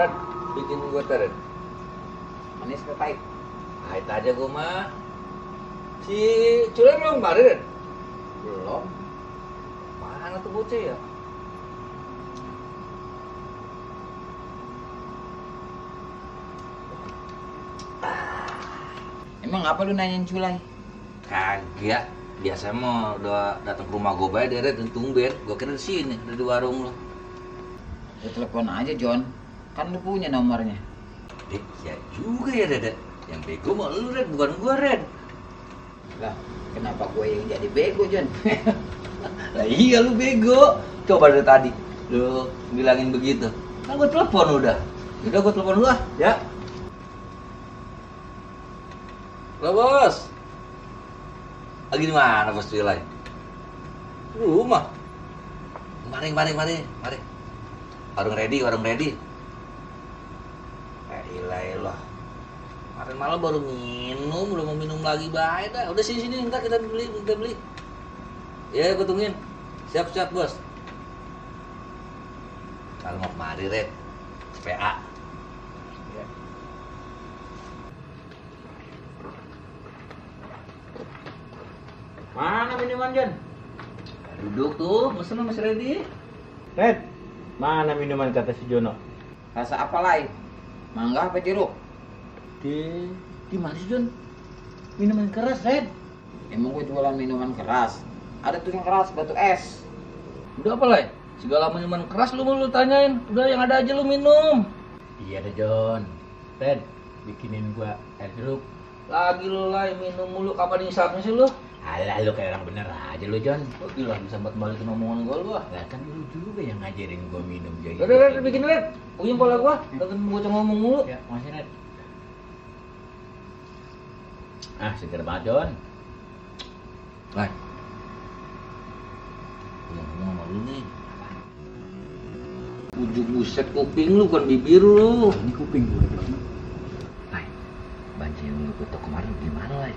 Red, bikin gue teret. Manis ke pahit? Pahit aja gue mah. Si Cule belum kemarin, Red? Belum. Mana tuh bocah ya? Emang apa lu nanyain Culai? Kagak. Biasa mah udah datang ke rumah gue bae deret dan tumben. Gue kira di sini, ada di warung lo. Ya telepon aja John. Kan lu punya nomornya. Ya juga ya, Dada. Yang bego mah lu, Red, bukan gua, Red. Lah, kenapa gue yang jadi bego John? Lah iya lu bego. Coba dari tadi lu bilangin begitu. Kan gua telepon udah. Udah gua telepon lu ah, ya. Lah, Bos. Lagi di mana, Bos Wilay? Rumah. Mari. Warung ready. Ilah. Kemarin malam baru minum, udah mau minum lagi baik dah. Udah sini, ntar kita beli. Ya, gue tungguin. Siap, Bos. Kalau mau kemari, Red. PA. Ya. Mana minuman, John? Duduk tuh, pesen masih ready. Red, mana minuman kata si Jono? Rasa apa lai? Mangga apa jeruk? Di mana sih, John? Minuman keras, Red. Emang gue jualan minuman keras? Ada tuh yang keras, batu es. Udah apa, Lai? Segala minuman keras lu tanyain. Udah yang ada aja lu minum. Iya deh, John. Red, bikinin gua air jeruk. Lagi lu, Lai, minum mulu. Kapan hisapnya sih lu? Alah, lu kayak orang bener aja lu, John. Oh, gila, bisa buat balikin omongan gua lu ah. Lah kan lu juga yang ngajarin gua minum jadi. Udah, Red, bikin Red. Uyung pola gua. Jangan bocah ngomong mulu. Ya, makasih, Red. Ah, seger banget, John. Lai. Gua ngomong sama lu nih. Ujung buset kuping lu, bukan bibir lu. Ini kuping gua, John. Lai, banci yang lu ketok kemarin gimana, Lai?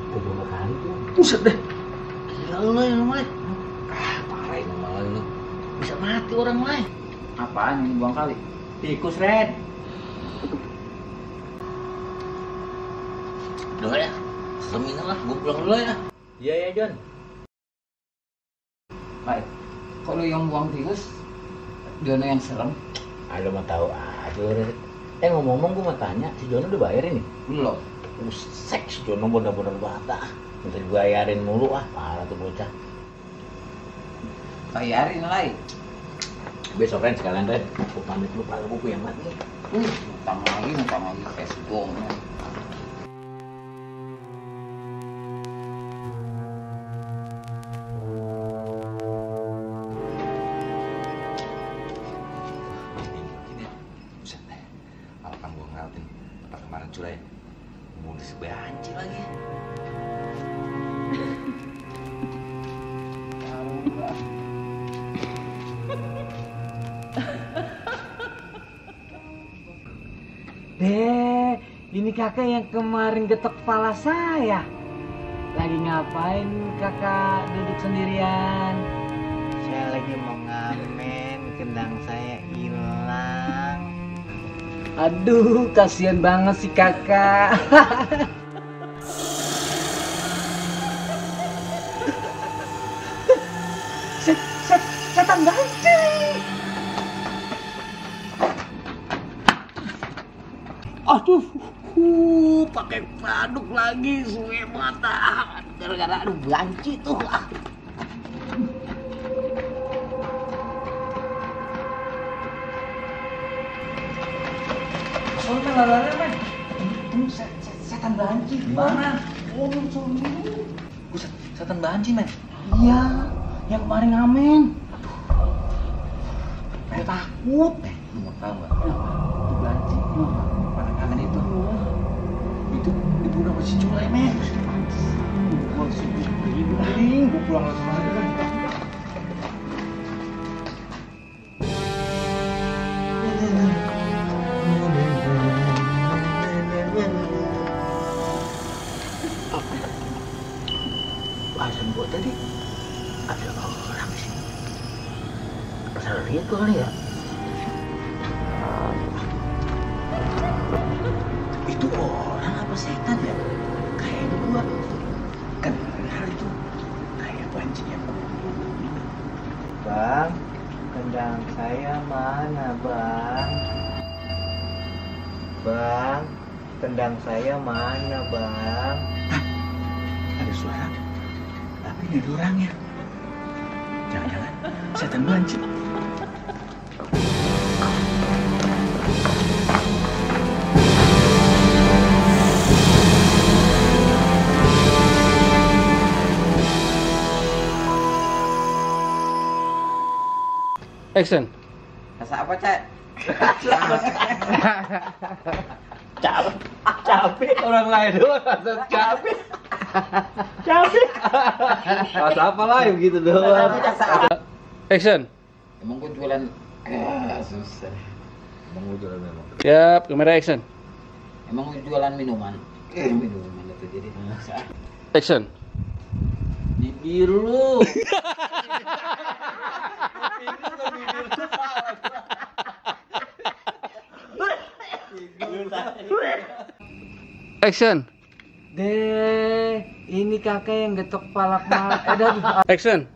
Kedua kali tuh. Buset deh. Gila lu, Lai, Lai. Parah ini malah lu. Bisa mati orang, Lai. Apaan yang buang kali? Tikus, Red. Udah ya, seminar lah, gue pulang dulu ya. Iya ya, John. Lai, kok lu yang buang tikus? Jono yang serem? Ah, lu mau tahu aja lu, Red. Ngomong-ngomong gua mau tanya, si Jono udah bayarin nih? Belum. Usek, si Jono bener-bener bata. Minta dibayarin mulu ah, parah tuh bocah. Bayarin Lai. Besok Ren sekalian Ren, aku pamit lu pada buku yang mati. Utang lagi kayak segong. Buset deh, malah kan gue ngeliatin tempat kemarin Culai bunuh banci lagi. Ini kakak yang kemarin getok kepala saya. Lagi ngapain kakak duduk sendirian? Saya lagi mau ngamen, kendang saya hilang. Aduh, kasihan banget sih kakak. Setan banci. Aduh, pakai praduk lagi, suwe mata. Gara-gara aduh banci tuh. Soalnya lala men, ini setan banci. Gimana? Oh, soalnya. Buset, setan banci men. Iya, yang kemarin ngamen. Aduh, takut. Lu mau tau gak? Itu banci. Pada kangen itu dibunuh sama si Culai men. Gua suruh gue pulang langsung aja kan. Bahasan gua tadi ada orang sih. Salah lihat gua kali ya. Bang, kendang saya mana, Bang? Bang, kendang saya mana, Bang? Ada suara, tapi ini ada orangnya. Jangan-jangan setan banci. Action. Rasa apa, Cek? Capek orang lain doang rasa capek. Capek. Rasa apa lain begitu doang. Action. Emang gue jualan susah. Emang gue jualan memang. Siap, kamera action. Emang gue jualan minuman. Minuman itu jadi. Action. Bibir lu. Action. Deh, ini kakek yang getok palak malak. Action.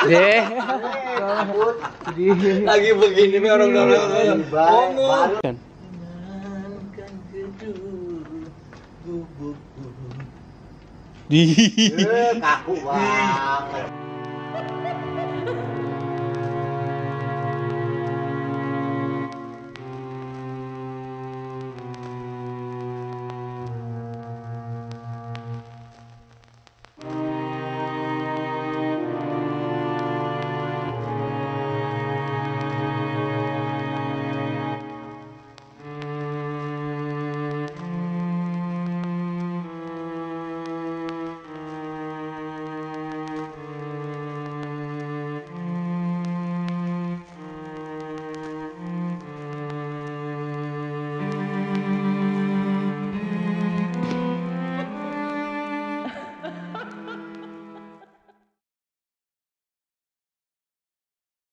Deh. Lagi begini nih orang-orang. Ngomong. Di. Kaku banget.